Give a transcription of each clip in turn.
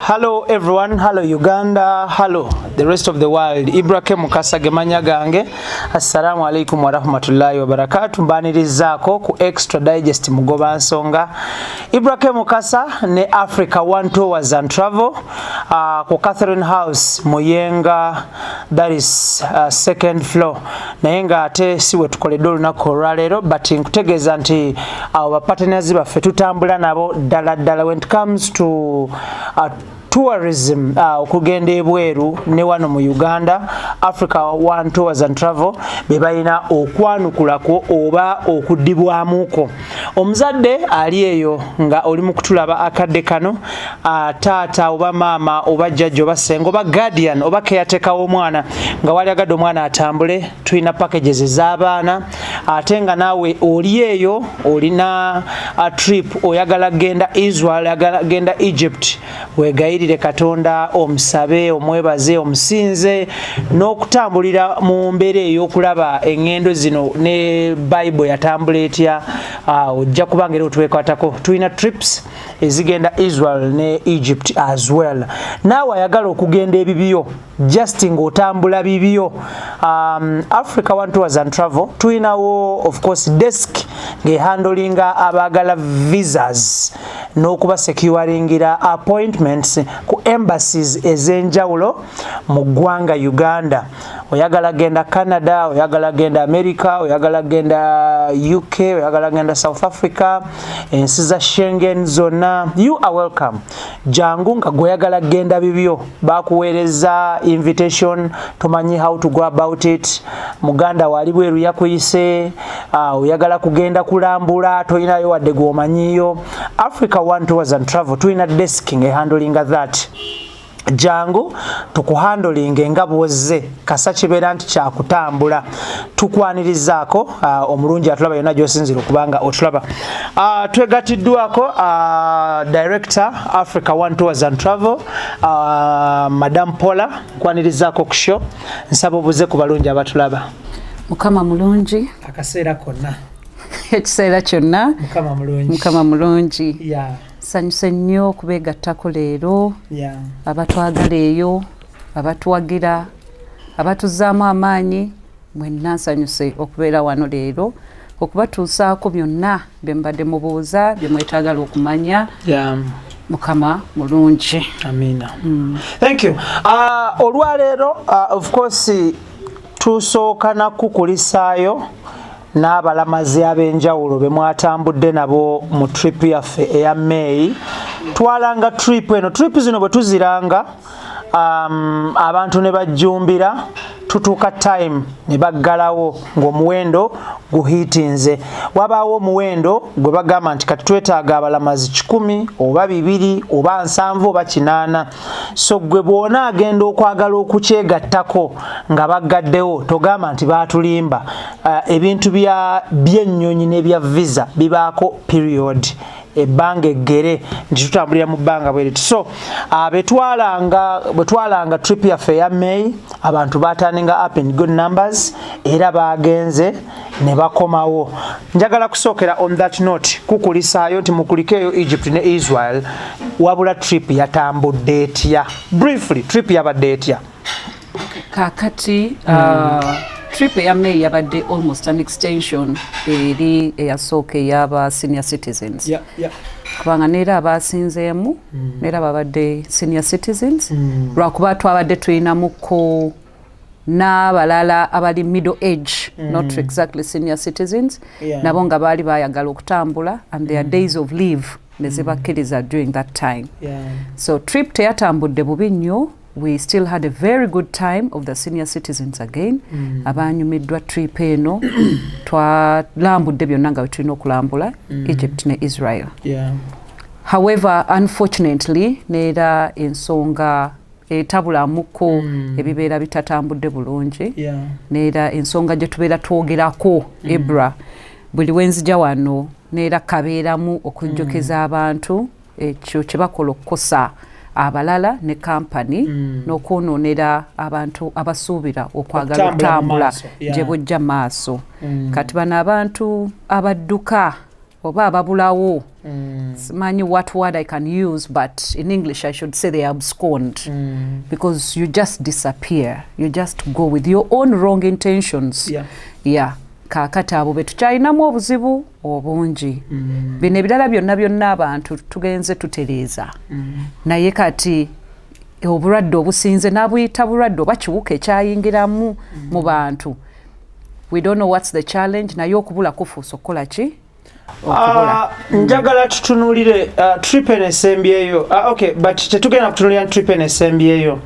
Hello everyone, hello Uganda, hello the rest of the world. Ibrahim Mukasa gemanya gange. Assalamu alaikum warahmatullahi wabarakatuh. Mbanirizaako ku Extra Digest Mugoba Nsonga. Ibrahim Mukasa ne Africa One Tours and Travel ku Catherine House Muyenga, that is second floor. Naye nga ate si we tukoledde olunaku olwaleero, but nkutegeeza nti abo bapartners baffe tutambula nabo ddala ddala when it comes to tourism, okugenda ebweru ne wano mu Uganda. Africa One Tours and Travel be balina okwanukulako oba okuddibwamuko. Omuzadde ali eyo nga oli mu kutulaba akadde kano, taata oba maama oba jjajja oba ssenga oba guardian oba caretaker w'omwana nga wali agadde omwana atambule, tulina packages ez'abaana. Ate nga naawe oli eyo olina trip, oyagala genda Israel, oyagala genda Egypt, wegayirire Katonda, omusabe, omwebaze, omusinze n'okutambulira mu mbeera ey'okulaba eŋŋendo zino ne Bible yatambula etya, ojja kubanga era otwekwatako. Tulina trips ezigenda Israel ne Egypt as well. Naawe ayagala okugenda ebibyo, just ng'otambula bibyo, Africa One Tours and Travel tulinawo of course desk ng'ehandlinga abaagala visas n'okuba securingira appointments ku embassies ez'enjawulo mu ggwanga Uganda. Oyagala genda Canada, oyagala genda America, oyagala genda UK, oyagala genda South Africa, ensi za Schengen zonna, you are welcome. Jangu nga gweoyagala genda bibyo, bakuweereza invitation, tomanyi how to go about it, muganda wali bweru yakuyise, oyagala kugenda kulambula, tolinayo wadde gwomanyiyo, Africa One Tours and Travel tulina desk ehandlinga that. Jangu tukuhandlinge nga bwozze, kasa kibeera nti kyakutambula. Tukwanirizaako omulungi atulaba yonna gyosinzira okubanga otulaba. Twegatiddwako director Africa One Tours and Travel, Madam Paula. Nkwanirizaako ku show, nsaba obuze ku balungi abatulaba. Mukama mulungi. Akaseera konna. Ekiseera kyonna. Mukama mulungi. Mukama mulungi. Nsanyuse nnyo okubeegattako leero. Abatwagala eyo, abatuwagira, abatuzaamu amaanyi, mwenna nsanyuse okubeera wano leero okubatuusaako byonna bye mubadde mubuuza, bye mwetaagala okumanya. Mukama mulungi. Amina. Thank you. Olwaleero of course tusooka nakukulisaayo n'abalamazi ab'enjawulo be mwatambudde nabo mu trip yaffe eya May. Twalanga trip eno, trip zino bwe tuziranga, abantu ne bajjumbira, tutuuka time ne baggalawo ng'omuwendo guhiitinze. Wabaawo omuwendo gwe bagamba nti kati twetaaga abalamazi 100 oba 200 oba 70 oba 80. So gwe bw'ona agenda okwagala okukyegattako nga baggaddewo, togamba nti baatulimba. Ebintu byennyonyi n'ebya visa bibaako period, ebbanga eggere nti tutambulira mu bbanga bweriti. So bwe twalanga trip yaffe eya May, abantu baturninga up in good numbers era bagenze ne bakomawo. Njagala kusookera on that note kukulisaayo nti mukulikeeyo Egypt ne Israel. Wabula trip yatambudde etya? Briefly, trip yabadde etya? Kakati trip eya May yabadde almost an extension eri eyasooka ey'aba senior citizens, kubanga neera abasinzeemu neera babadde senior citizens, lwakuba twabadde tulinamuko n'abalala abali middle age, not exactly senior citizens, nabo nga baali bayagala okutambula and their days of leave ne zibakkiriza during that time. So trip teyatambudde bubi nnyo. We still had a very good time of the senior citizens again. Abanyumiddwa trip eno, twalambudde byonna nga bwe tulina okulambula Egypt ne Israel. However, unfortunately, neera ensonga etabulamuko ebibeera bitatambudde bulungi. Neera ensonga gye tubeera twogerako, Ebra, buli wenzija wano neera kabeeramu okujjukiza abantu ekyo kye bakola okukosa abalala ne kampani n'okwonoonera abantu abasuubira okwagala okutambula mu okutambula maaso, gye bujja maaso. Kati bano abantu abadduka Oba ababulawo, simanyi what word I can use, but in English I should say they abscond, because you just disappear, you just go with your own wrong intentions. Yeah. Kaakati abo be tukyalinamu obuzibu obungi. Bino ebirala byonna byonna abantu tugenze tutereeza, naye kati obulwadde obusinze n'abuyita bulwadde oba kiwuka ekyayingiramu mu bantu, we don't know what's the challenge, naye okubula kufuusa okukola ki? Okubula. Njagala tutunuulire trip eno esembyeyo. Okay, but tetugenda kutunuulira trip eno esembyeyo.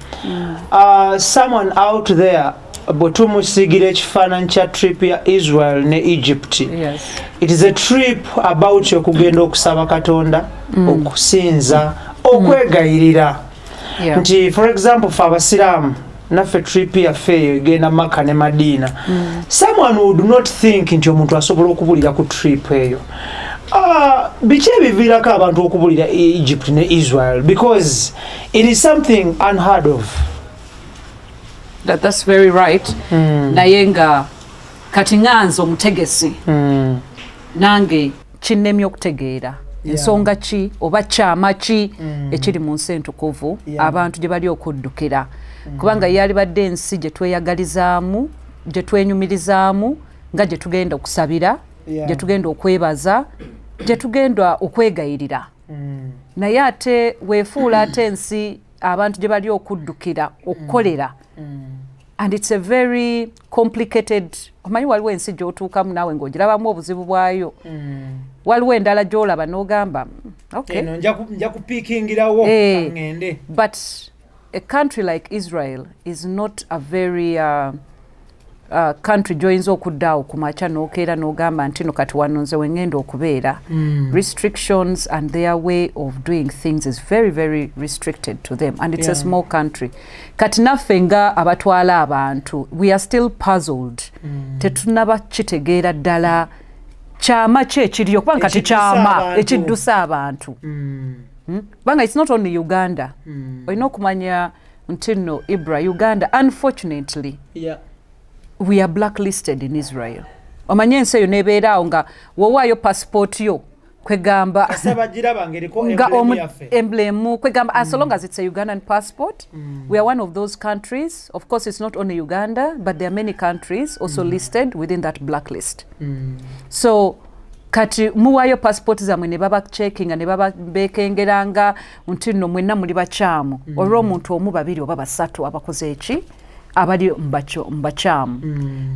Someone out there bwe tumusiigira ekifaananyi kya trip ya Israel ne Egypt, it is a trip about okugenda okusaba Katonda, okusinza, okwegayirira, nti for example fe Abasiraamu naffe trip yaffe eyo egenda Maka ne Madiina. Someone would not think nti omuntu asobola okubulira ku trip eyo. Biki ebiviirako abantu okubulira Egypt ne Israel? Because it is something unheard of. That's very right. Naye nga kati nganze omutegesi, nange kinnemye okutegeera ensonga ki oba kyama ki ekiri mu nsi entukuvu abantu gye bali okuddukira, kubanga yalibadde ensi gye tweyagalizaamu, gye twenyumirizaamu, nga gye tugenda okusabira, gye tugenda okwebaza, gye tugenda okwegayirira. Naye ate weefuula ate ensi abantu gye bali okuddukira okukolera, and it's a very complicated, omanyi waliwo ensi gy'otuukamu naawe ng'ogirabamu obuzibu bwayo. Waliwo endala gy'olaba n'ogamba, okay." Eno nja kupiikingirawo, ŋŋende." But a country like Israel is not a very country gy'oyinza okudda awo ku makya n'okeera n'ogamba nti no kati wano nze wengenda okubeera. Restrictions and their way of doing things is very, very restricted to them, and it's a small country. Kati naffe nga abatwala abantu, we are still puzzled. Tetunaba kitegeera ddala kyama ki ekiriyo, kubanga kati Ekiddusa kyama abantu. Ekiddusa abantu. Kubanga it's not only Uganda. Olina okumanya nti nno Ibra, Uganda unfortunately we are blacklisted in Israel. Omanye ensi eyo nebeera awo nga wowaayo passport yo, kwegamba Kasa bagiraba ng'eriko nga emblem yaffe. Emblem, kwegamba as long as it's a Ugandan passport, we are one of those countries. Of course it's not only Uganda, but there are many countries also listed within that blacklist. So kati muwaayo passport zammwe ne babacheckinga ne babekengeranga nti nno mwenna muli bakyamu, olw'omuntu omu, babiri oba basatu abakoze eki, abali mu bakyamu.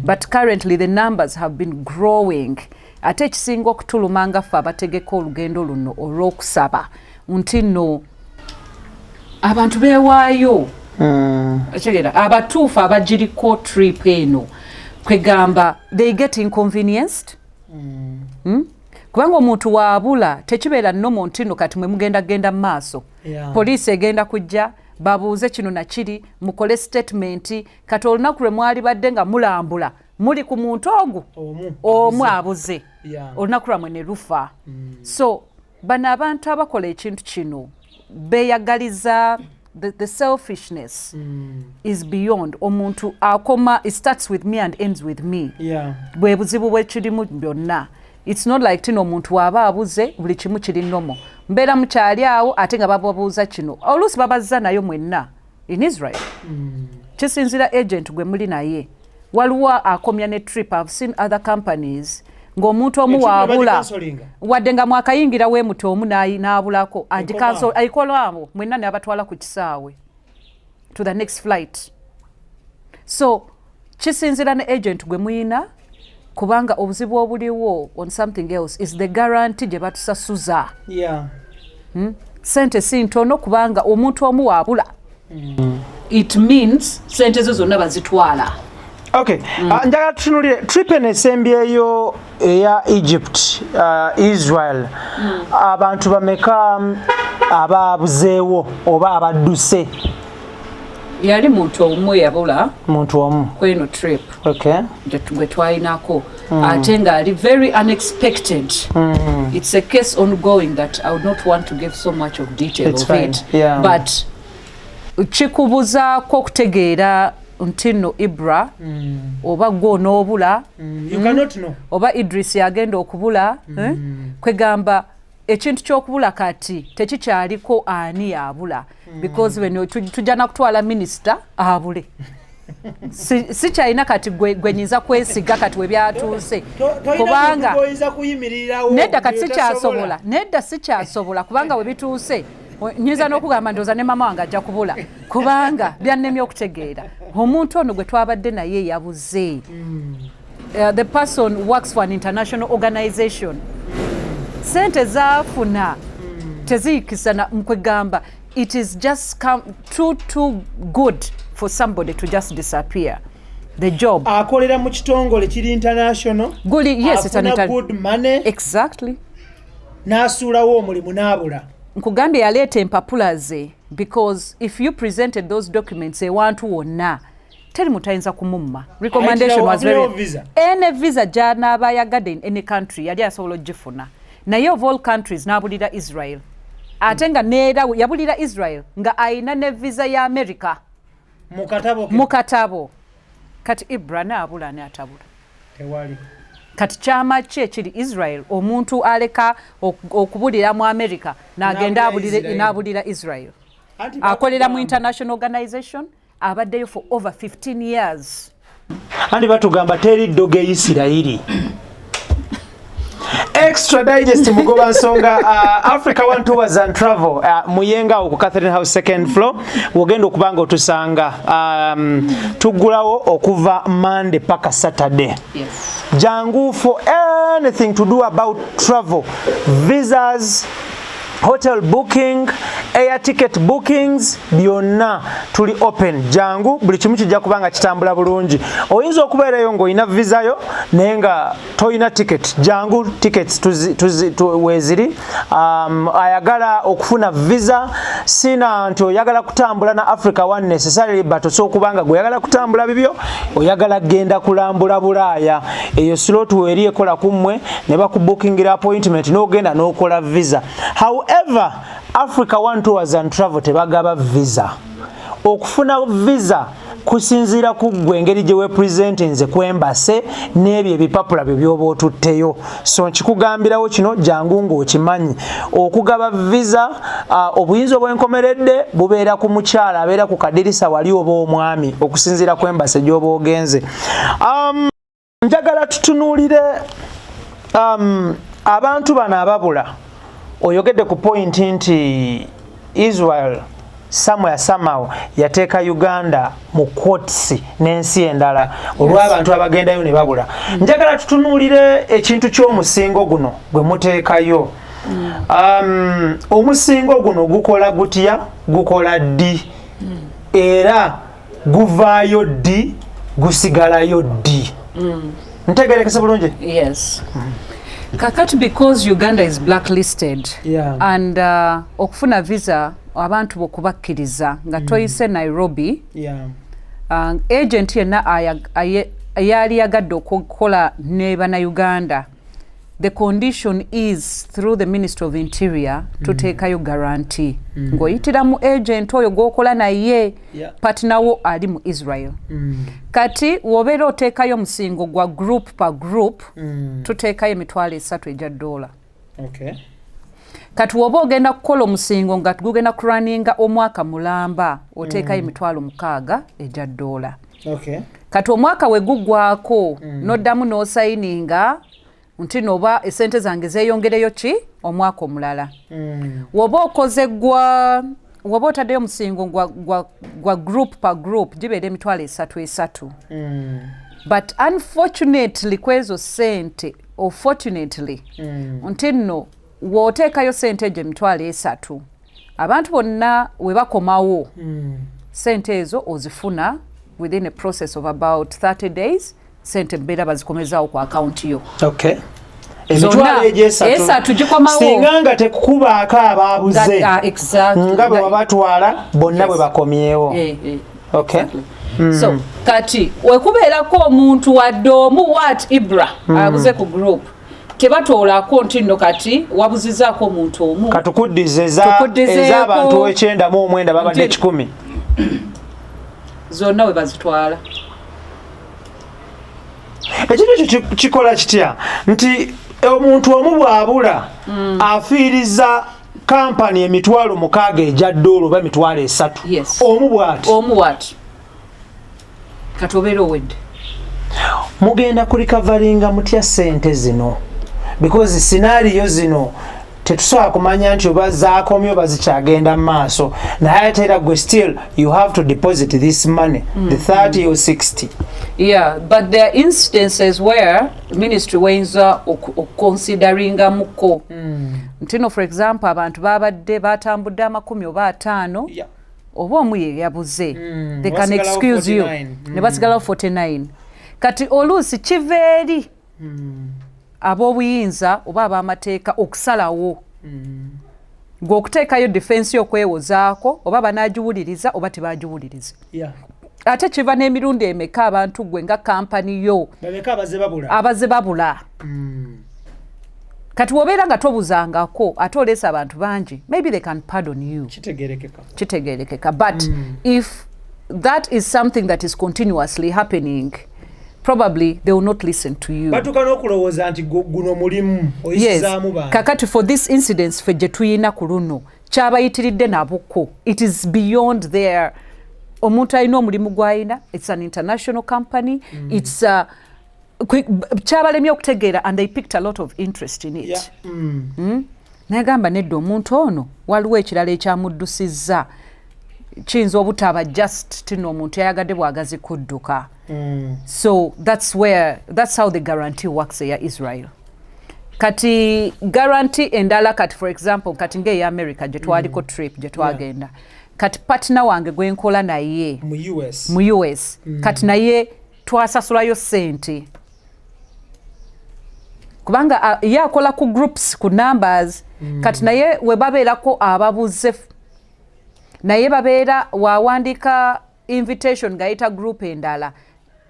But currently the numbers have been growing. Ate ekisinga okutuluma nga ffe abategeka olugendo luno olw'okusaba nti nno abantu beewaayo. Okitegeera, abatuufu abagiriko trip eno, kwegamba they get inconvenienced. Kubanga omuntu waabula tekibeera nnomo nti nno kati mwe mugenda genda mu maaso. Poliisi egenda kujja babuuze kino nakiri, mukole statement. Kati olunaku lwe mwali badde nga mulambula muli ku muntu ogwo omu omu abuze, olunaku lwamwe ne lufa. So bano abantu abakola ekintu kino beeyagaliza. The selfishness is beyond. Omuntu akoma, it starts with me and ends with me. Bwe buzibu bwekirimu byonna. It's not like tino omuntu waaba abuze buli kimu kiri normal, mbeera mukyali awo ate nga bababuuza kino, oluusi babazza nayo mwenna in Israel. Kisinzira agent gwe muli naye. Waliwo akomya ne trip. I've seen other companies ng'omuntu omu waabula, wadde nga mwakayingira weemuti omu n'abulako, agikolwamu mwenna n'abatwala ku kisaawe to the next flight. So kisinzira ne agent gwe muyina, kubanga obuzibu obuliwo on something else is the guarantee gye batusasuza. Sente si ntono, kubanga omuntu omu waabula, it means sente zo zonna bazitwala. Okay. Njagala tutunulire trip eno esembyeyo eya Egypt, Israel. Abantu bameka ababuzeewo oba abadduse? Yali muntu omu eyabula. Muntu omu. Kweno trip gwe twalinako, ate ng'ali very unexpected. It's a case ongoing that I would not want to give so much of detail It's of fine. it. But kikubuzaako okutegeera. nti nno Ibra oba gwe onoobula, You cannot know. oba Idris yagenda okubula, eh? Kwegamba ekintu ky'okubula kati tekikyaliko ani yabula, because when tujja nakutwala minisita abule, sikyalina kati gwe nyinza kwesiga kati we byatuuse. Kubanga oyinza kuyimirirawo. Nedda, kati sikyasobola, nedda, sikyasobola, kubanga we bituuse nyinza n'okugamba ndowooza ne mama wange ajja kubula, kubanga byannemye okutegeera. Omuntu ono gwe twabadde naye yabuze. The person works for an international organization. Sente zaafuna teziyikisana. Nkwegamba it is just come too, too good for somebody to just disappear the job. Akolera mu kitongole kiri international. Guli, yes, it's an afuna good money. Exactly. N'asuulawo omulimu n'abula. Nkugambye yaleeta empapula ze, because if you presented those documents ewantu wonna, teri mutayinza kumumma recommendation. Was very Afunyewo visa? Any visa gy'anaaba ayagadde in any country yali asobola ogifuna, naye of all countries n'abulira Israel. Ate nga neera yabulira Israel nga ayina ne visa ya America mu katabo ke. Mu katabo. Kati Ibra naabula, ne atabula. Tewali. Kati kyama ki ekiri Israel? Omuntu aleka okubulira mu America n'agenda N'abulira Israel. N'abulira Israel. Anti akolera mu batugamba- international organization, abaddeyo for over 15 years. Anti batugamba teri ddogo e Isirayiri. Extra Digest, mugoba nsonga, Africa One Tours and Travel, Muyenga awo ku Catherine House second floor wogenda okuba nga otusanga. Tuggulawo okuva Monday paka Saturday. Yes. Jangu for anything to do about travel, visas, hotel booking, air ticket bookings, byonna tuli open. Jangu, buli kimu kijja kuba nga kitambula bulungi. Oyinza okubeerayo ng'olina visa yo naye nga toyina ticket. Jangu, tickets weeziri. Ayagala okufuna visa, sina nti oyagala kutambula na Africa One necessarily, but osobola okuba nga gweoyagala kutambula bibyo, oyagala genda kulambula Bulaaya, eyo slot weeri ekola ku mmwe ne bakubookingira appointment n'ogenda n'okola visa. However, Africa One Tours and Travel tebagaba visa. Okufuna visa kusinziira ku ggwe, engeri gye wepresentinze ku embassy n'ebyo ebipapula byo by'oba otutteyo. So nkikugambirawo kino, jangu ng'okimanyi. Okugaba visa, obuyinza obwenkomeredde bubeera ku mukyala abeera ku kadirisa wali oba omwami, okusinziira ku embassy gy'oba ogenze. Njagala tutunuulire abantu bano ababula. Oyogedde ku point nti Israel somewhere somehow yateeka Uganda mu quotes n'ensi endala olw'abantu abagendayo ne babula. Njagala tutunuulire ekintu ky'omusingo guno gwe muteekayo. Omusingo guno gukola gutya, gukola ddi, era guvaayo ddi, gusigalayo ddi? Ntegerekese bulungi? Yes. Kakati because Uganda is blacklisted and okufuna visa abantu bokubakkiriza nga toyise Nairobi, agent yenna eyali yagadde okukola ne Bannayuganda, the condition is through the Ministry of Interior tuteekayo guarantee ng'oyitira mu agent oyo gw'okola naye, partner wo ali mu Israel. Kati wobeera oteekayo omusingo gwa group per group, tuteekayo 30,000 egya dola. Kati woba ogenda kukola omusingo nga gugenda kuraninga omwaka mulamba, oteekayo 60,000 egya dola. Kati omwaka we guggwako, noddamu n'osayininga nti noba esente zange zeeyongereyo ki omwaka omulala. Woba okoze gwa woba otaddeyo omusingo gwa group per group, gibeera 30,000 esatu. But unfortunately kwezo sente, or fortunately, nti nno w'oteekayo sente egyo 30,000, abantu bonna we bakomawo, sente ezo ozifuna within a process of about 30 days. Sente mbeera bazikomezaawo ku akawunti yo. Emitwalo egyesatu Esatu gikomawo. Singa nga tekukubaako abaabuze, Exactly. nga bwe wabatwala bonna bwe bakomyewo. Eh, eh, Okay. Exactly. So kati wekubeerako omuntu wadde omu wat Ibra abuze ku group, tebatoolako nti nno kati wabuzizaako omuntu omu. Katukuddize Tukuddizeeko. ez'abantu 99 babadde 100. Zonna we bazitwala. Ekintu ekyo kikola kitya nti omuntu omu bw'abula afiiriza kampani 60,000 egya ddoola oba 30,000? Yes. Omu bw'ati? Omu bwati, kati obeera owedde. Mugenda kurecoveringa mutya sente zino? Because scenario zino tetusobola kumanya nti oba zakomye oba zikyagenda mu maaso, naye ate era gwe still you have to deposit this money, the 30 or 60. Yeah, but there are instances where ministry weyinza okuconsideringamuko nti no, for example, abantu babadde batambudde 50 oba 50 oba omu ye yabuze, they can Wasigalawo excuse you. 49. Ne basigalawo 49. Kati oluusi kiva eri ab'obuyinza oba ab'amateeka okusalawo gwe okuteekayo defense y'okwewozaako oba banaagiwuliriza oba tebagiwuliriza. Ate kiva n'emirundi emeka abantu gwe nga kampani yo Babeka abaze babula. Abaze babula. Kati wobeera nga tobuzangako ate oleesa abantu bangi, maybe they can pardon you. Kitegerekeka. Kitegerekeka, but if that is something that is continuously happening, probably they will not listen to you. Batuuka n'okulowooza nti guno mulimu oyisizaamu bantu. Kakati for this incidence ffe gye tuyina ku luno kyabayitiridde nabuko, it is beyond their, omuntu alina omulimu gw'alina, it's an international company, it's kyabalemye okutegeera and they picked a lot of interest in it. Nagamba nedda, omuntu ono waliwo ekirala ekyamuddusizza, kiyinza obutaba just tino omuntu yayagadde bwagazi kudduka. So that's how the guarantee works eya Israel. Kati guarantee endala, kati for example, kati ngaeya America gye twaliko, trip gye twagenda, kati partner wange gwenkola naye mu US. Mu US. Kati naye twasasulayo sente kubanga ye akola ku groups, ku numbers. Kati naye we babeerako ababuze, naye babeera wawandiika invitation ng'ayita group endala,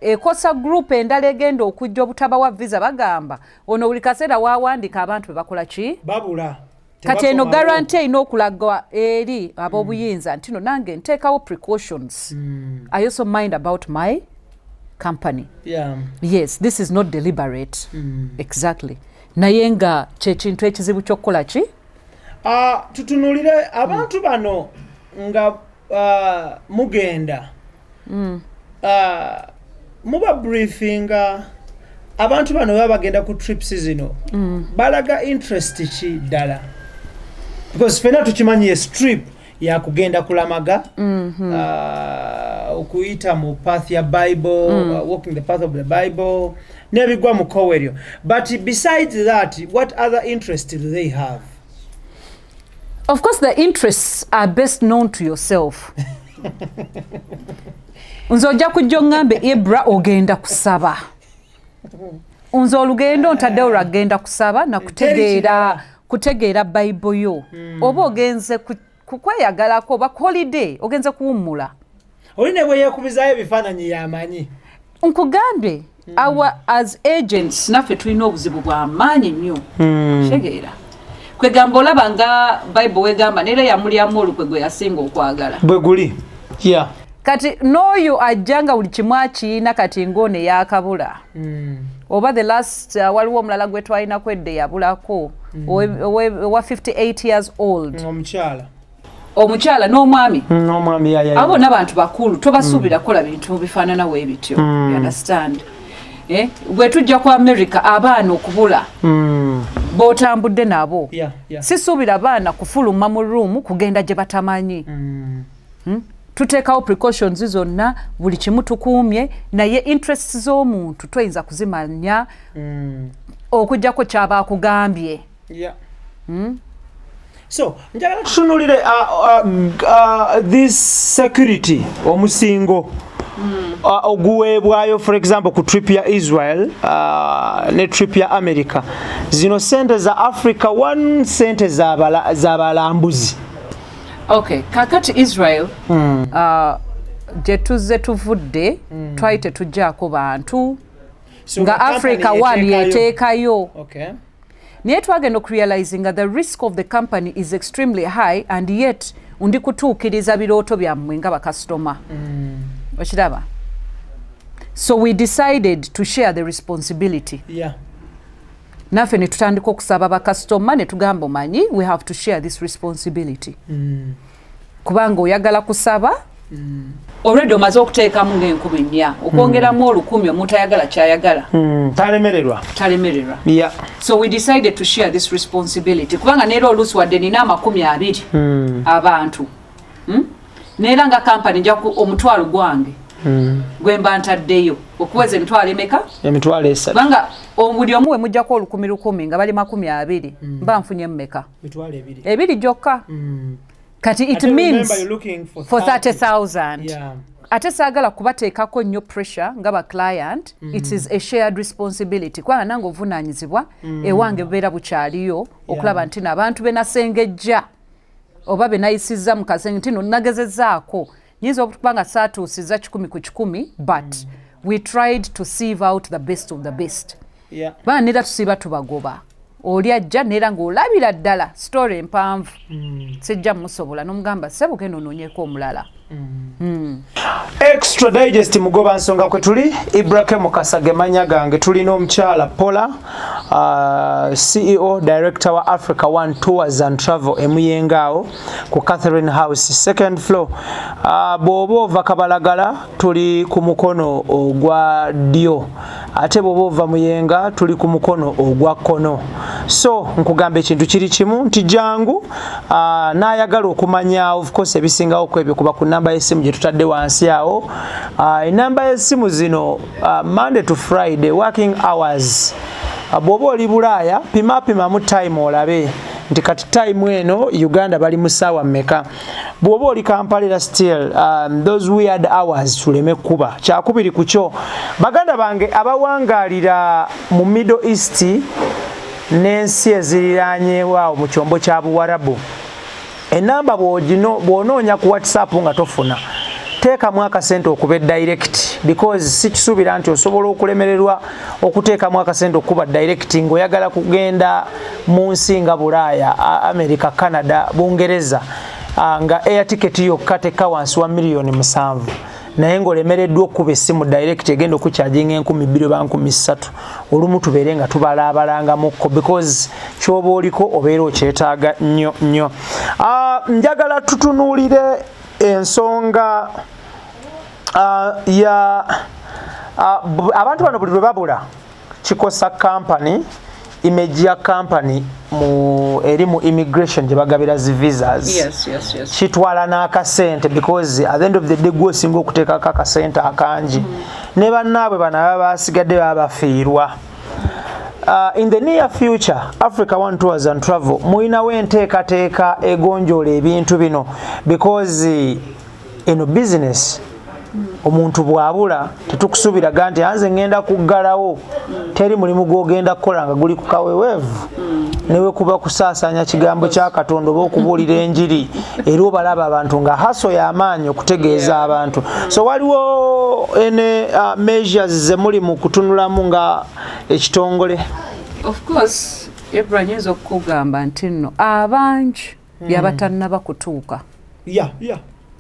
ekosa group endala egenda okujja obutabawa visa. Bagamba ono buli kaseera wawandiika abantu be bakola ki? Babula. Kati eno Tebakomawo. guarantee erina okulaga eri ab'obuyinza nti no, nange nteekawo precautions. I also mind about my company. Yes, this is not deliberate. Exactly, naye nga kyekintu ekizibu ky'okukola ki. Ah, tutunulire abantu bano nga mugenda, muba briefinga abantu bano baba bagenda ku trips zino, balaga interest ki ddala? Because fena tukimanyi yes, trip yakugenda kulamaga, okuyita mu path ya Bible, walking the path of the Bible n'ebigwa mu kkowe eryo, but besides that, what other interest do they have? Of course the interests are best known to yourself. Nze ojja kujja oŋŋambe, "Ibra, ogenda kusaba." Nze olugendo ntaddewo lwagenda kusaba nakutegeera, kutegeera Bayibuli yo, oba ogenze kukweyagalako oba holiday, ogenze kuwummula. Oli ne bwe yeekubizaayo ebifaananyi yamanyi. Nkugambye, our as agents naffe tulina obuzibu bw'amaanyi nnyo. Kitegeera kwegamba olaba nga Bayibuli wegamba neera yamulyamu olukwe gwe yasinga okwagala. Bwe guli, yeah. Kati n'oyo ajja nga buli kimu akiina, kati ng'ono eyakabula oba the last, waliwo omulala gwe twalinako edde yabulako, owa 58 years old. Omukyala. Omukyala n'omwami. N'omwami, ya. Abo n'abantu bakulu tobasuubira kukola bintu bifaanana bwe bityo. You understand, eh? Bwe tujja ku America, abaana okubula b'otambudde nabo, sisuubira abaana kufuluma mu room kugenda gye batamanyi. Tuteekawo precautions zonna, buli kimu tukuumye, naye interests z'omuntu toyinza kuzimanya okugjako kyaba akugambye. So njagala tutunulire this security, omusingo oguweebwayo, for example ku trip ya Israel ne trip ya America. Zino sente za Africa One, sente z'abalambuzi? Okay, kakati Israel, gye tuzze tuvudde, twali tetuggyako bantu. So nga company Africa One yeteekayo. Yeteekayo. Naye twagenda okurealizinga the risk of the company is extremely high and yet ndi kutuukiriza birooto byammwe nga bakasitoma. Okiraba? So we decided to share the responsibility. Naffe ne tutandika okusaba bakasitoma ne tugamba, omanyi, we have to share this responsibility, kubanga oyagala kusaba, already omaze okuteekamu nga 4000, okwongeramu 1,000, omuntu ayagala kyayagala. Talemererwa. Talemererwa. So we decided to share this responsibility, kubanga neera oluusi wadde nina 20 abantu, Neera nga kampani nja 500,000 gwange gwe mba ntaddeyo okuweza emitwalo emeka? 30,000. Kubanga buli omu we mujjako olukumi lukumi nga bali 20, mba nfunye mmeka? 20,000. Ebiri gyokka. Kati it Ate remember means you're looking for for 30. 30,000. Ate saagala kubateekako nnyo pressure nga ba client. It is a shared responsibility, kubanga nange obuvunaanyizibwa ewange bubeera bukyaliyo okulaba nti n'abantu be nasengejja oba be nayisizza mu kasenge nti no nagezezzaako, nyinza okuba nga saatuusizza 100%, but we tried to sieve out the best of the best. Kubanga nera tusiiba tubagoba, oli ajja neera ng'olabira ddala story empanvu, sijja musobola, n'omugamba, "Ssebo, genda onoonyeeko omulala." Extra Digest Mugoba Nsonga kwe tuli. Ibrahim Mukasa ge mannya gange. Tulina omukyala Pola, CEO director wa Africa One Tours and Travel emuyengaawo ku Catherine House, second floor. Bw'oba ova Kabalagala, tuli ku mukono ogwa ddyo, ate bw'oba ova Muyenga, tuli ku mukono ogwa kkono. So nkugamba ekintu kiri kimu nti jangu. N'ayagala okumanya, of course, ebisingawo ku ebyo, kuba ku namba y'essimu gye tutadde wansi awo. Enamba y'essimu zino, Monday to Friday, working hours. Bw'oba oli Bulaaya, pimapimamu time olabe nti kati time eno Uganda bali mu ssaawa mmeka. Bw'oba oli Kampala era still, those weird hours tuleme kuba kyakubiri ku kyo. Baganda bange abawangaalira mu Middle East n'ensi eziriranyewo awo mu kyombo kya Buwarabu, enamba bw'onoonya ku WhatsApp nga tofuna, teekamu akasente okuba direct, because sikisuubira nti osobola okulemererwa okuteekamu akasente okuba direct ng'oyagala kugenda mu nsi nga Bulaaya, America, Canada, Bungereza, nga air ticket yokka tekka wansi wa miliyoni 7, naye ng'olemereddwa okuba essimu direct egenda okukyajinga 2000 oba 3000. Olumu tubeere nga tubalaabalangamukko, because kyoba oliko obeera okyetaaga nnyo nnyo. Njagala tutunuulire ensonga ya abantu bano. Buli lwe babula kikosa company, image ya company mu eri mu immigration gye bagabira zi visas. Kitwala n'akasente, because at the end of the day gwe osinga okuteekako akasente akangi, ne bannaabwe bano ababa basigadde baba bafiirwa. In the near future, Africa One Tours and Travel mulinawo enteekateeka egonjoola ebintu bino? Because eno business, omuntu bw'abula tetukusuubiraga nti anze ngenda kuggalawo. Teri mulimu gw'ogenda kukola nga guli ku kaweweevu, newe kuba kusaasaanya kigambo kya Katonda oba okubuulira enjiri, era obalaba abantu nga haso y'amaanyi okutegeeza abantu. So waliwo ene measures ze muli mu kutunulamu nga ekitongole? Of course, Ebra, nyinza okukugamba nti nno abangi yabatannaba kutuuka. Yeah.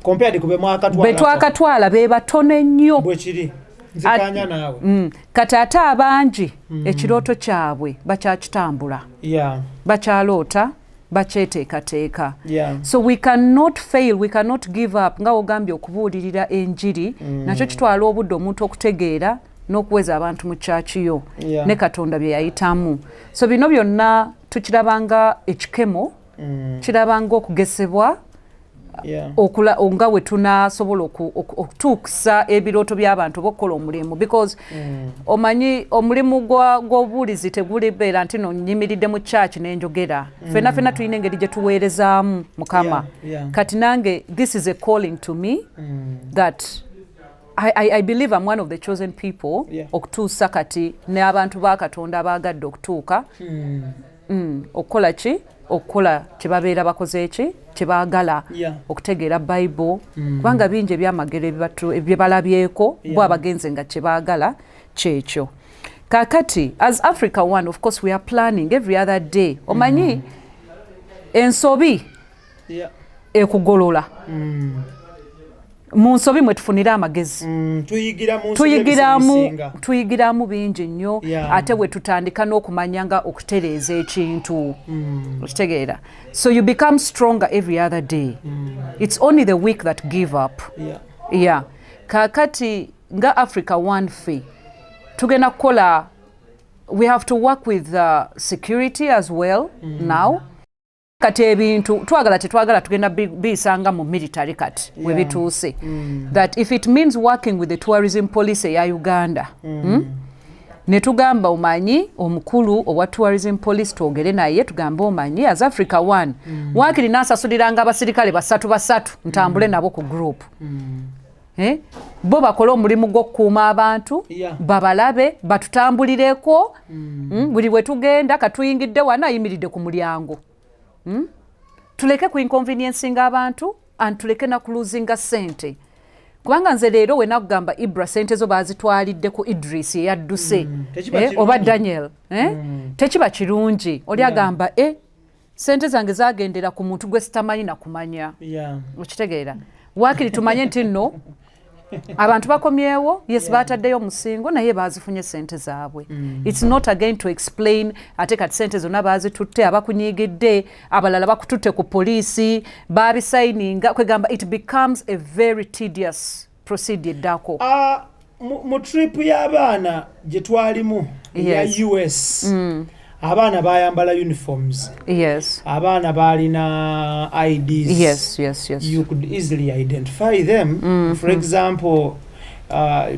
Compared ku be mwakatwala. Be twakatwala be batono ennyo. Bwekiri, nzikanya naawe. Kati ate abangi ekirooto kyabwe bakyakitambula, bakyaloota, bakyeteekateeka. So we cannot fail, we cannot give up. Nga wogambye, okubuulirira enjiri nakyo kitwala obudde omuntu okutegeera n'okuweza abantu mu kyaki yo ne Katonda bye yayitamu. So bino byonna tukirabanga ekikemo, kirabanga okugesebwa okula nga we tunasobola okutuusa ebirooto by'abantu oba okukola omulimu, because omanyi omulimu gw'obuwulizi tegulibeera nti no nyimiridde mu church n'enjogera. Ffenna ffenna tulina engeri gye tuweerezaamu Mukama. Kati nange this is a calling to me that I believe I'm one of the chosen people okutuusa kati n'abantu ba Katonda abaagadde okutuuka okukola ki, okukola kye babeera bakoze ki, kye baagala, okutegeera Bayibuli, kubanga bingi ebyamagero bye balabyeko bo abagenze nga kye baagala kyekyo. Kakati as Africa One, of course we are planning every other day. Omanyi ensobi ekugolola. Mu nsobi mwe tufunira amagezi. Tuyigira mu nsobi. Tuyigiramu. Ebisinga. Tuyigiramu bingi nnyo. Ate bwe tutandika n'okumanya nga okutereeza ekintu, okitegeera? So you become stronger every other day. It's only the weak that give up. Yeah, kaakati nga Africa One, ffe tugenda kukola, we have to work with security as well. Now kati ebintu twagala tetwagala tugenda biyisanga mu military kati we bituuse, that if it means working with the tourism police eya Uganda, Ne tugamba omanyi omukulu owa tourism police, twogere naye tugambe, omanyi as Africa One, waakiri nasasuliranga abasirikale basatu basatu ntambule nabo ku group. Eh? Bo bakole omulimu gw'okukuuma abantu, babalabe, batutambulireko. Buli bwe tugenda, katuyingidde wano, ayimiridde ku mulyango. Tuleke ku inconveniencing abantu and tuleke na kuluzinga ssente, kubanga nze leero we nakugamba, Ibra, sente zo bazitwalidde ku Idris eyadduse. Tekiba eh, kirungi. Oba Daniel, eh? Tekiba kirungi. Oli agamba, eh, sente zange zagendera ku muntu gwe sitamanyi nakumanya. Okitegeera? Waakiri tumanye nti nno abantu bakomyewo, yes, bataddeyo omusingo naye bazifunye sente zaabwe. It's not again to explain ate kati sente zonna bazitutte, abakunyigidde abalala bakututte ku poliisi, babisayininga, kwegamba it becomes a very tedious procedure eddako. Mu trip y'abaana gye twalimu eya US, abaana bayambala uniforms. Abaana balina IDs. You could easily identify them. For example,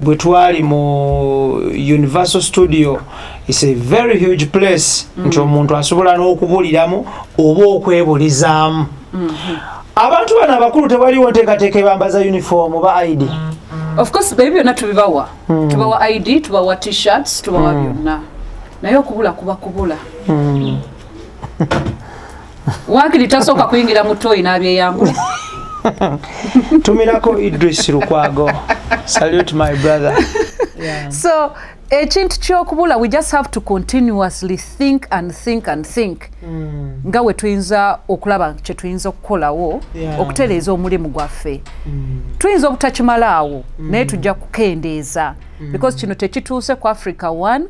bwe twali mu Universal Studio, it's a very huge place nti omuntu asobola n'okubuliramu oba okwebulizaamu. Abantu bano abakulu tewaliwo nteekateeka ebambaza uniform oba ID? Of course, ebyo byonna tubibawa. Tubawa ID, tubawa T-shirts, tubawa byonna, naye okubula kuba kubula. Waakiri tasooka kuyingira mu toyi n'abyeyambula. Tumirako Idris Lukwago, salute my brother, yeah. So ekintu kyokubula, we just have to continuously think and think and think nga we tuyinza okulaba kye tuyinza okukolawo okutereeza omulimu gwaffe. Tuyinza obutakimalaawo, naye tujja kukendeeza, because kino tekituuse ku Africa One.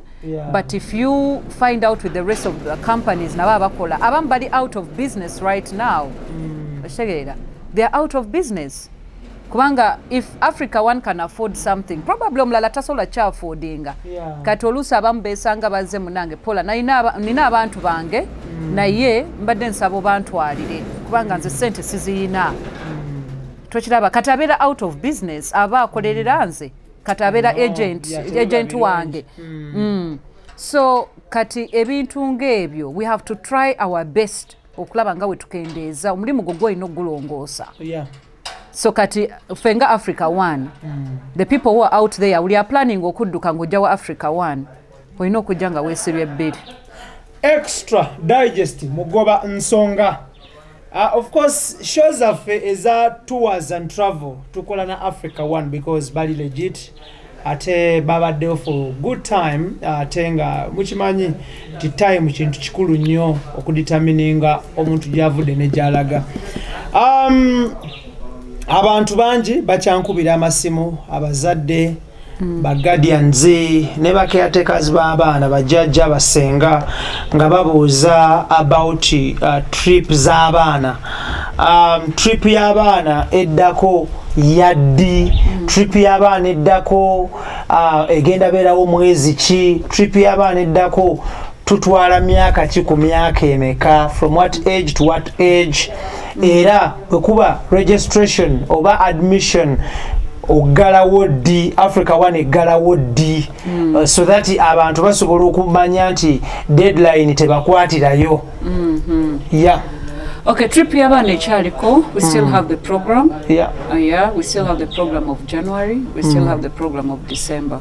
But if you find out with the rest of the companies, nabo abakola, abamu bali out of business right now. Okitegeera? They are out of business, kubanga if Africa One can afford something, probably omulala tasobola kyaffordinga. Kati oluusi abamu besanga bazze, munange pola, nina abantu bange, naye mbadde nsaba obantwalire kubanga nze sente siziyina. Tokiraba? Kati abeera out of business, aba akolerera nze, kati abeera No, agent, yeah, tebiba agent birungi. wange. So kati ebintu ng'ebyo, we have to try our best okulaba nga we tukendeeza omulimu gwo gwolina okugulongoosa. So kati ffe nga Africa One, the people who are out there, we are planning okudduka ng'ojja wa Africa One, olina okujja nga weesibye bbiri. Extra Digest, Mugoba Nsonga. Of course, show zaffe eza tours and travel tukola na Africa One because bali legit, ate babaddewo for good time, ate nga mukimanyi nti time kintu kikulu nnyo okudetermininga omuntu gyavudde ne gyalaga. Abantu bangi bakyankubira amasimu, abazadde, ba guardians ne ba caretakers b'abaana, bajjajja, basenga, nga babuuza about trip z'abaana. Trip y'abaana eddako yaddi? Trip y'abaana eddako egenda beerawo mwezi ki? Trip y'abaana eddako tutwala myaka ki ku myaka emeka, from what age to what age? Era bwe kuba registration oba admission oggalawo ddi? Africa One eggalawo ddi? So that abantu basobola okumanya nti deadline tebakwatirayo, yeah. Okay, trip y'abaana ekyaliko. We still have the program. Yeah, we still have the program of January. We still have the program of December.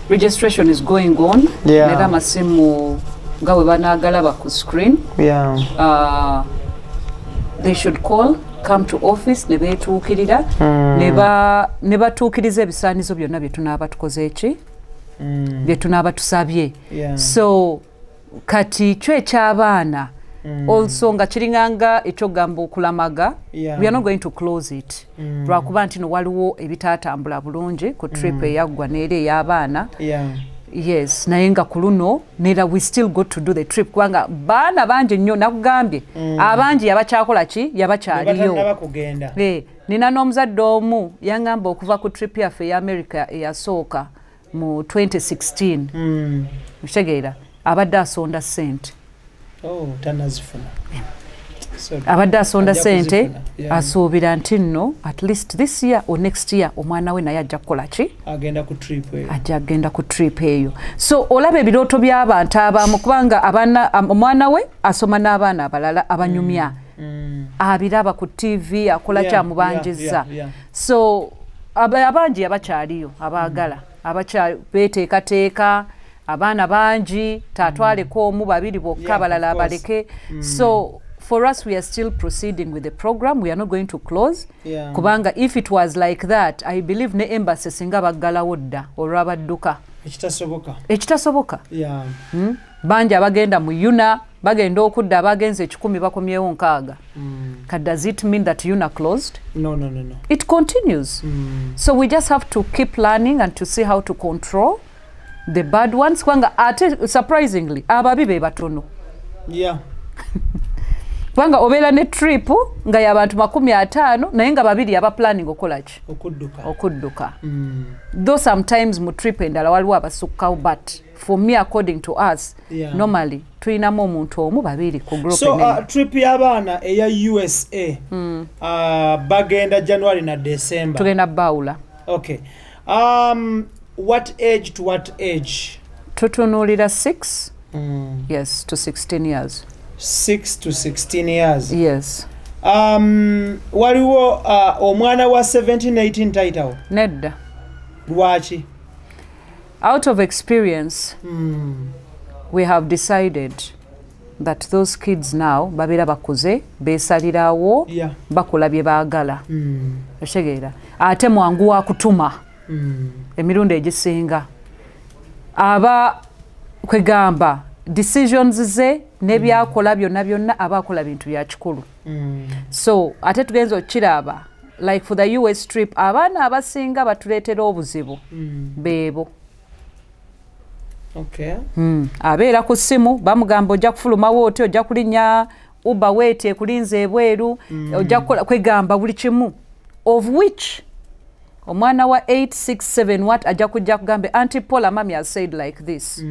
Registration is going on. Era amasimu nga bwe banaagalaba ku screen, they should call, come to office ne beetuukirira, ne batuukiriza ebisaanizo byonna bye tunaaba tukoze eki, bye tunaaba tusabye. So kati kyo eky'abaana Also nga kiringanga ekyogamba okulamaga. We are not going to close it lwakuba nti no waliwo ebitatambula bulungi ku trip eyaggwa neera ey'abaana. Yes, naye nga ku luno neera we still got to do the trip, kubanga baana bangi nnyo, nakugambye, abangi yabakyakola ki, yabakyaliyo. Batannaba kugenda. Nina n'omuzadde omu yaŋŋamba okuva ku trip yaffe eya America eyasooka mu 2016, okitegeera, abadde asonda ssente. Oh, tannazifuna. Sorry. Abadde asonda Ajja ssente. kuzifuna. Asuubira nti nno at least this year or next year omwana we naye ajja kukola ki? Agenda ku trip eyo. Ajja agenda ku trip eyo. So olaba ebirooto by'abantu abamu, kubanga abaana, omwana we asoma n'abaana abalala abanyumya, abiraba ku TV, akola kyamubanjiza. So abangi abakyaliyo abaagala, abakyali beteekateeka, abaana bangi, taatwaleko omu, babiri bokka, abalala of course. abaleke. So for us, we are still proceeding with the program. We are not going to close, kubanga if it was like that, I believe ne embassy singa baggalawo dda olwabadduka. Ekitasoboka. Ekitasoboka. Bangi abagenda mu UNAA bagenda okudda, abagenza 100 bakomyewo 60. Does it mean that UNAA closed? No. It continues. So we just have to keep learning and to see how to control the bad ones, kubanga ate surprisingly ababi be batono. Kubanga obeera ne trip nga y'abantu 50, naye nga babiri aba planning okukola ki? Okudduka. Okudduka. Though sometimes mu trip endala waliwo abasukkawo, but for me, according to us, normally tulinamu omuntu omu, babiri ku group So enene. Trip y'abaana eya USA, bagenda January na December. Tugenda bawula. Okay, what age to what age? Tutunuulira 6, yes, to 16 years. 6 to 16 years? Yes. Waliwo omwana wa 17, 18 tayitawo? Nedda. Lwaki? Out of experience, we have decided that those kids now babeera bakuze, beesalirawo, bakola bye baagala. Okitegeera, ate mwangu wa kutuma. Emirundi egisinga aba kwegamba decisions ze n'ebyakola byonna byonna, aba akola bintu bya kikulu. So ate tugenza okukiraba, like for the US trip, abaana abasinga batuleetera obuzibu beebo. Abeera ku ssimu, bamugamba ojja kufulumawo oti, ojja kulinnya Uber weeti ekulinza ebweru, ojja kukola kwegamba buli kimu, of which omwana wa 867 what ajja kujja kugambe, "Auntie Paula, mummy has said like this."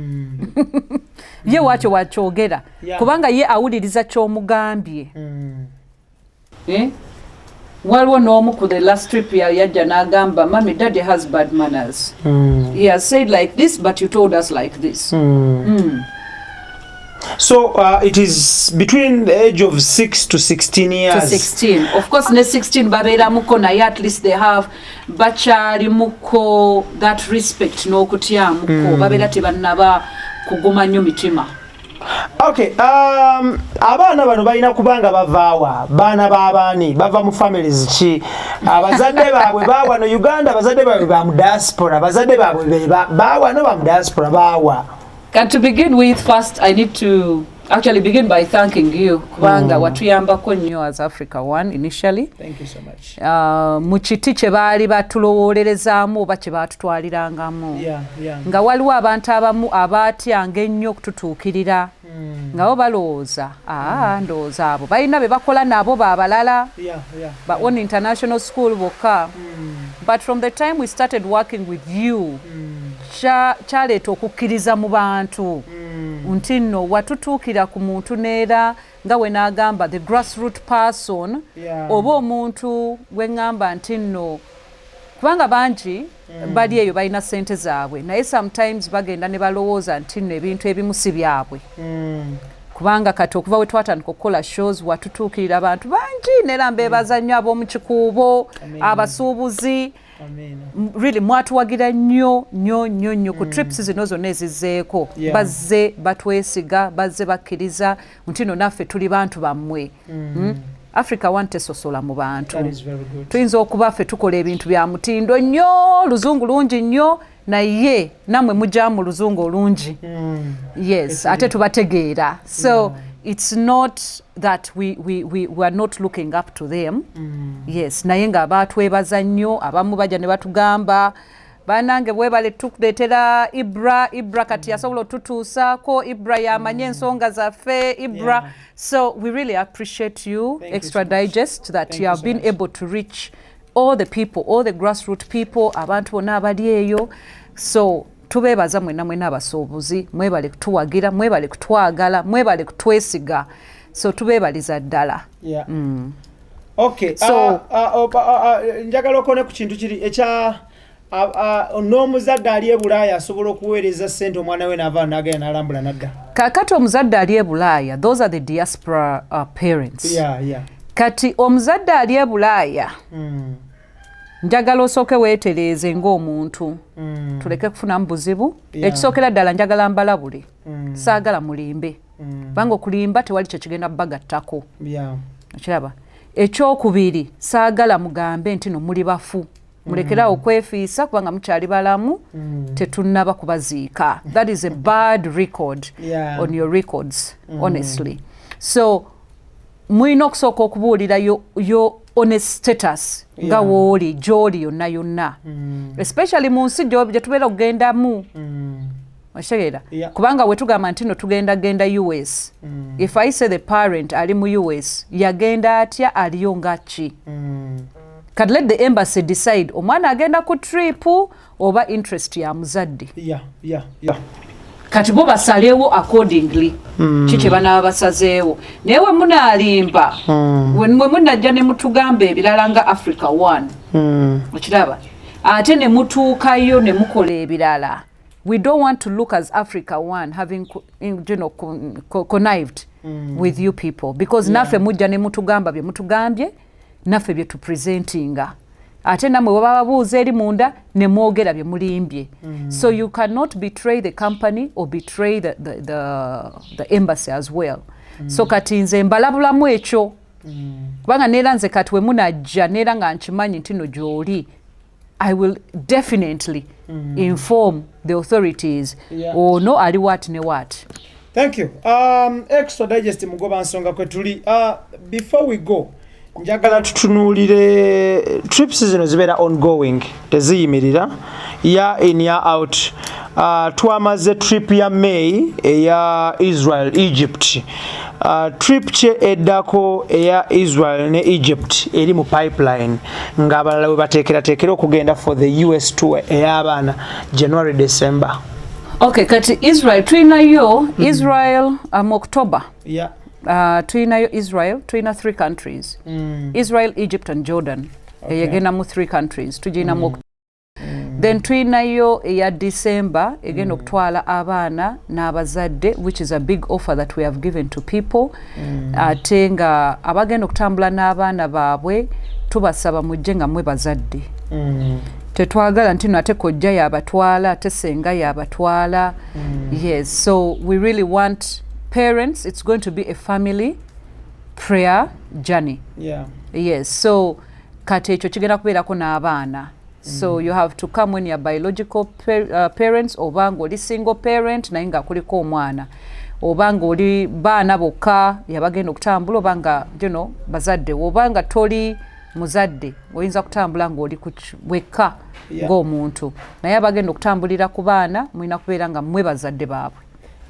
Ye wakyo wakyogera, kubanga ye awuliriza ky'omugambye. Eh? Waliwo n'omu ku the last trip yajja n'agamba, "Mummy, daddy has bad manners. He has said like this, but you told us like this." So it is between the age of 6 to 16 To years. 16, of course. Ne 16 babeeramuko, naye at least they have, bakyalimuko that respect n'okutyamuko, babeera tebannaba kuguma nnyo mitima. Okay, abaana bano balina kubanga bavaawa? Baana b'abaani? Bava mu families ki? Abazadde baabwe baawano Uganda? Abazadde baabwe ba mu diaspora? Abazadde baabwe baawano, ba mu diaspora, baawa? And to begin with, first I need to actually begin by thanking you, kubanga watuyambako nnyo as Africa One initially. Thank you so much. Mu kiti kye baali batulowoolerezaamu oba kye baatutwalirangamu, nga waliwo abantu abamu abaatyanga ennyo okututuukirira, nga bo balowooza, aa, ndowooza abo balina be bakola nabo babalala, ba on international school bokka. But from the time we started working with you, kyaleeta okukkiriza mu bantu nti nno watutuukira ku muntu, neera nga we n'agamba the grassroot person, oba omuntu gwe ŋŋamba nti nno, kubanga bangi bali eyo balina ssente zaabwe, naye sometimes bagenda ne balowooza nti nno ebintu ebimu si byabwe. Kubanga kati okuva we twatandika okukola shows, watutuukirira abantu bangi, neera mbeebaza nnyo ab'omu Kikuubo, abasuubuzi. Really mwatuwagira nnyo nnyo nnyo nnyo ku trips zino zonna ezizzeeko. Bazze batwesiga, bazze bakkiriza nti no naffe tuli bantu bammwe. Africa One tesosola mu bantu. That is very good. Tuyinza okuba ffe tukola ebintu bya mutindo nnyo, luzungu lungi nnyo, naye nammwe mujja mu luzungu olungi. Yes, ate tubategeera. So It's not that we are not looking up to them. Yes, naye nga batwebaza nnyo. Abamu bajja ne batugamba, "Banange, bwebale tukuleetera Ibra. Ibra kati yasobola otutuusaako. Ibra yamanye ensonga zaffe, Ibra." So we really appreciate you, Thank you Extra so much. Digest, that Thank you you have so been much. able to reach all the people, all the grassroot people, abantu bonna abali eyo. So tubeebaza mwenna mwenna abasuubuzi. Mwebale kutuwagira, mwebale kutwagala, mwebale kutwesiga. So tubeebaliza ddala. Okay. So- Njagala okone ku kintu kiri ekya n'omuzadde ali e Bulaaya asobola okuweereza ssente, omwana we n'ava n'agenda n'alambula n'adda. Kakati omuzadde ali e Bulaaya, those are the diaspora parents. Kati omuzadde ali e Bulaaya, njagala osooke weetereeze ng'omuntu, tuleke kufunamu buzibu. Ekisookera ddala, njagala mbalabule. Saagala mulimbe, kubanga okulimba tewali kyekigenda bagattako. Okiraba? Ekyokubiri, saagala mugambe nti no muli bafu. Mulekerawo okwefiisa, kubanga mukyali balamu. Tetunnaba kubaziika. That is a bad record on your records, honestly. So mulina okusooka okubuulira yo honest status nga wooli, gy'oli yonna yonna, especially mu nsi gye tubeera okugendamu. Okitegeera? Yeah. Kubanga we tugamba nti no tugenda genda US, if I say the parent ali mu US, yagenda atya? Aliyo nga ki? Kati let the embassy decide omwana agenda ku trip oba interest ya muzadde. Kati bo basalewo accordingly ki kye banaaba basazeewo. Naye we munaalimba, we munajja ne mutugamba ebirala nga Africa One, okiraba, ate ne mutuukayo ne mukola ebirala, we don't want to look as Africa One having connived with you people, because naffe mujja ne mutugamba bye mutugambye, naffe bye tupresentinga, ate nammwe bwe bababuuza eri munda ne mwogera bye mulimbye. So you cannot betray the company or betray the embassy as well. So kati nze mbalabulamu ekyo, kubanga neera nze kati we munajja neera nga nkimanyi nti no gy'oli, I will definitely inform the authorities, ono ali what ne what. Thank you. Extra Digest, Mugoba Nsonga kwe tuli. Before we go, njagala tutunuulire trips zino. Zibeera ongoing, teziyimirira, year in, year out. Twamaze trip ya May eya Israel, Egypt. Trip kye eddako eya Israel ne Egypt eri mu pipeline, ng'abalala bwe bateekerateekera okugenda for the US tour ey'abaana January, December. Okay, kati Israel tulinayo Israel October. Tulinayo Israel, tulina three countries, Israel, Egypt and Jordan. Eyegenda mu three countries tugirinamu. Then tulinayo eya December egenda okutwala abaana n'abazadde, which is a big offer that we have given to people. Ate nga abagenda okutambula n'abaana baabwe, tubasaba mujje nga mwe bazadde. Tetwagala nti no ate kojja yabatwala, ate senga yabatwala. Yes, so we really want parents. It's going to be a family prayer journey. Yes, so kati ekyo kigenda kubeerako n'abaana. So you have to come when you're biological parents, oba ng'oli single parent naye nga kuliko omwana, oba ng'oli baana bokka yabagenda okutambula, oba nga bazadde, oba nga toli muzadde, oyinza kutambula ng'oli wekka ng'omuntu. Naye abagenda okutambulira ku baana, mulina kubeera nga mmwe bazadde baabwe.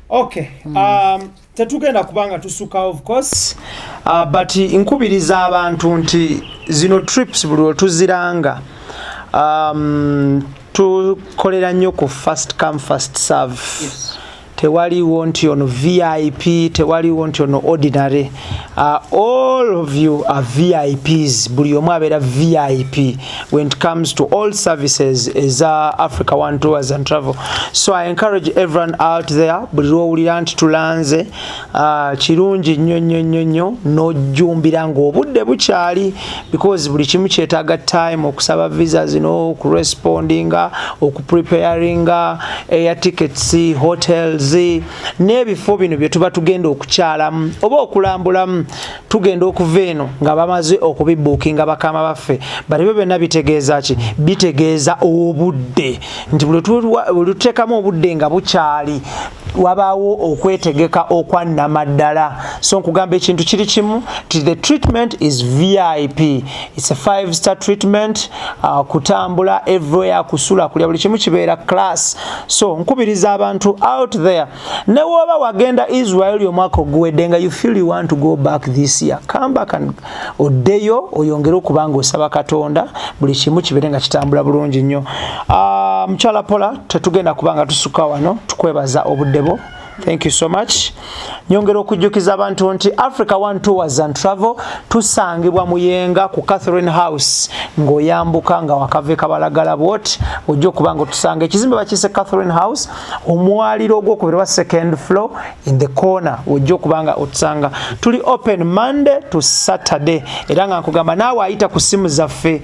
Okay. Tetugenda kubanga tusuka, of course, but nkubiriza abantu nti zino trips buli lwetuziranga, tukolera nnyo ku first come, first serve. Tewaliwo nti ono VIP, tewaliwo nti ono ordinary. All of you are VIPs. Buli omu abeera VIP when it comes to all services eza Africa One Tours and Travel. So I encourage everyone out there, buli lwowulira nti tulanze, kirungi nnyo nnyo nnyo nnyo n'ojjumbira ng'obudde bukyali, because buli kimu kyetaaga time, okusaba visa zino, okurespondinga, okupreparinga air tickets, hotels n'ebifo bino bye tuba tugenda okukyalamu oba okulambulamu. Tugenda okuva eno nga bamaze okubibuukinga bakama baffe. But ebyo byonna bitegeeza ki? Bitegeeza obudde, nti buli tuteekamu obudde nga bukyali. Wabaawo okwetegeka okwannamaddala. So nkugamba ekintu kiri kimu nti the treatment is VIP. It's a five star treatment. Kutambula everywhere, kusula, kulya, buli kimu kibeera class. So nkubiriza abantu out there, ne woba wagenda Israel omwaka oguwedde nga you feel you want to go back this year, come back and oddeyo oyongere okuba nga osaba Katonda buli kimu kibeere nga kitambula bulungi nnyo. Mukyala Pola, tetugenda kuba nga tusuka wano. Tukwebaza obudde bwo. Thank you so much. Nyongera okujjukiza abantu nti Africa One Tours and Travel tusangibwa Muyenga ku Catherine House. Ng'oyambuka nga wakava Kabalagala bwot, ojja okuba nga otusanga. Ekizimbe bakiyise Catherine House, omwaliro ogwokubiri wa second floor, in the corner, ojja okuba nga otusanga. Tuli open Monday to Saturday. Era nga nkugamba naawe ayita ku ssimu zaffe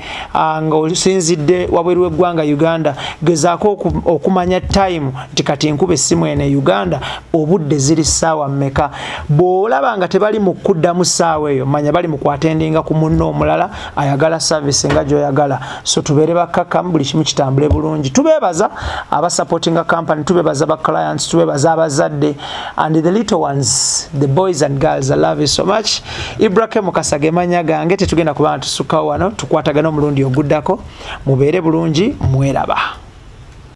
nga osinzidde wabweru w'eggwanga Uganda, gezaako okumanya time nti kati nkuba essimu eno e Uganda obudde ziri ssaawa mmeka. Bw'olaba nga tebali mu kuddamu ssaawa eyo, manya bali mu kwattendinga ku munno omulala ayagala service nga gy'oyagala. So tubeere bakkakkamu, buli kimu kitambule bulungi. Tubeebaza abasupportinga company, tubeebaza ba clients, tubeebaza abazadde and the little ones, the boys and girls. I love you so much. Ibrahim Mukasa ge mannya gange. Tetugenda kuba nga tusukkawo wano. Tukwatagana omulundi oguddako. Mubeere bulungi, mweraba.